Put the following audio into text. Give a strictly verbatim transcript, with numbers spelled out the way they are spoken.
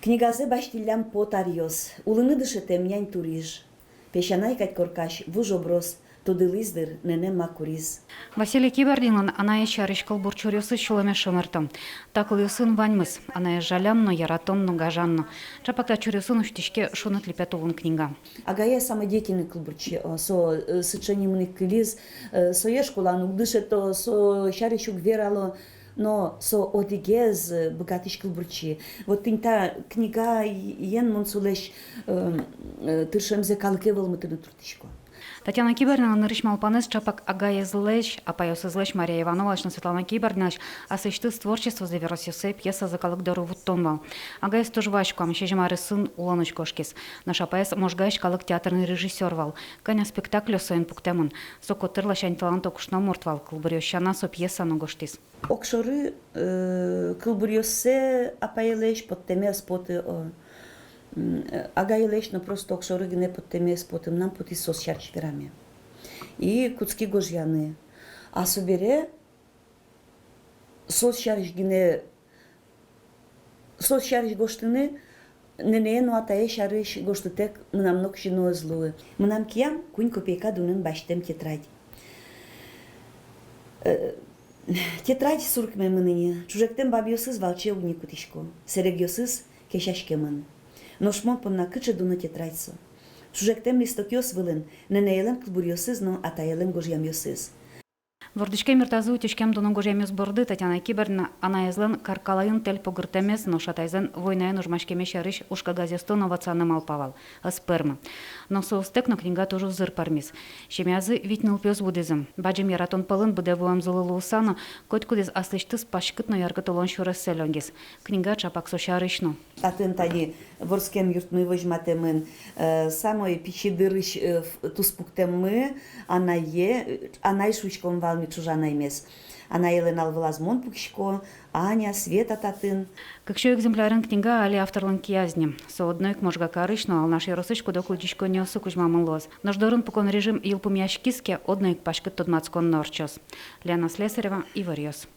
Книгазэ басьтӥллям пот аръёс, улыны дышетэм нянь туриж, песянай кадь коркась вуж оброс, тодылӥз, дыр, нэнэ ма куриз. Василий Кибардинлэн анаез сярысь кылбур чуръёсыз сюлэмез шымырто. Та кылъёсын ваньмыз: анаез жалян но, яратон но, гажан но. Чапак та чуръёсын усьтӥське «Шуныт липет улын» книга. Агае самодеятельный кылбурчи, о, со, э, сыӵе нимын ик кылиз, э, сое школаын уг дышето, со сярысь уг верало, но со одӥгез, э, быгатӥсь кылбурчи. Вот тӥни та книгаен мон солэсь, э, э, тыршемзэ калыке вӧлмытыны туртӥсько. Татьяна Кибардинлэн нырысь малпанэз чапак агаезлэсь, апайёсызлэсь Мария Ивановалэсь но Светлана Кибардиналэсь аслэсьтыз творчествозэ, веросъёссэ, пьесазэ калык доры вуттон вал. Агаез туж вазь, куамын сизьым аресъем улонысь кошкиз. Нош апаез Можгаысь калык театрын режиссёр вал. Кӧня спектакльёс соин пуктэмын. Со котыр ласянь таланто кышномурт вал, кылбуръёс сяна со пьеса но гожтӥз. Огшоры, э, кылбуръёссэ апаелэсь поттэме ӧз поты, о. М, э, агаелэсь но просто огшоры гинэ поттэме ӧз поты, мынам потӥз соос сярысь вераме. И кутски гожъяны. А собере соос сярысь гинэ, соос сярысь гожтыны, нэнэе но атае сярысь гожтытэк мынам нокызьы но ӧз луы. Мынам киям куинь копейка дунын басьтэм тетрадь. Э, тетрадь суркмемын ини, ӵужектэм бабъёсыз валче уг ни кутӥсько, сэрегъёсыз кесяськемын. Нош мон понна кыӵе дуно тетрадь со! Ӵужектэм листокъёс вылын нэнэелэн кылбуръёсыз но атаелэн гожъямъёсыз. Вордӥськем юртазы утиськем дуно гожъямъёс борды Татьяна Кибардина анаезлэн Каркалаын тэль погыртэмез, нош атаезлэн войнаын ожмаськемез сярысь ужкагазъёсты но ватсаны малпа вал. Ӧз пӧрмы. Но соостэк но книга туж узыр пӧрмиз. Семьязы вить нылпиос будӥзы. Бадӟым яратон пӧлын быдэ вуэмзылы луыса но, котькудӥз аслэсьтыз паськыт но яркыт улон сюрессэ лёгиз. Книга чапак со сярысь но. Татын тани вордскем юртмы возьматэмын, э, самой пичи дырысь, э, ф-, туспуктэммы, анае, э, анай шуиськом вал ми ӵужанаймес. Анаелэн ал вылаз мон пукисько, Аня, Света татын. Кыксё экземплярен книга али авторлэн кияз ни. Со одно ик Можга карысь но Алнаш ёросысь куд-ог улӟиськонниосы кузьмамын луоз. Нош дорын пукон режим йылпумъяськиз ке, одно ик паськыт тодматскон но ортчоз. Лена Слесарева, «Иворъёс».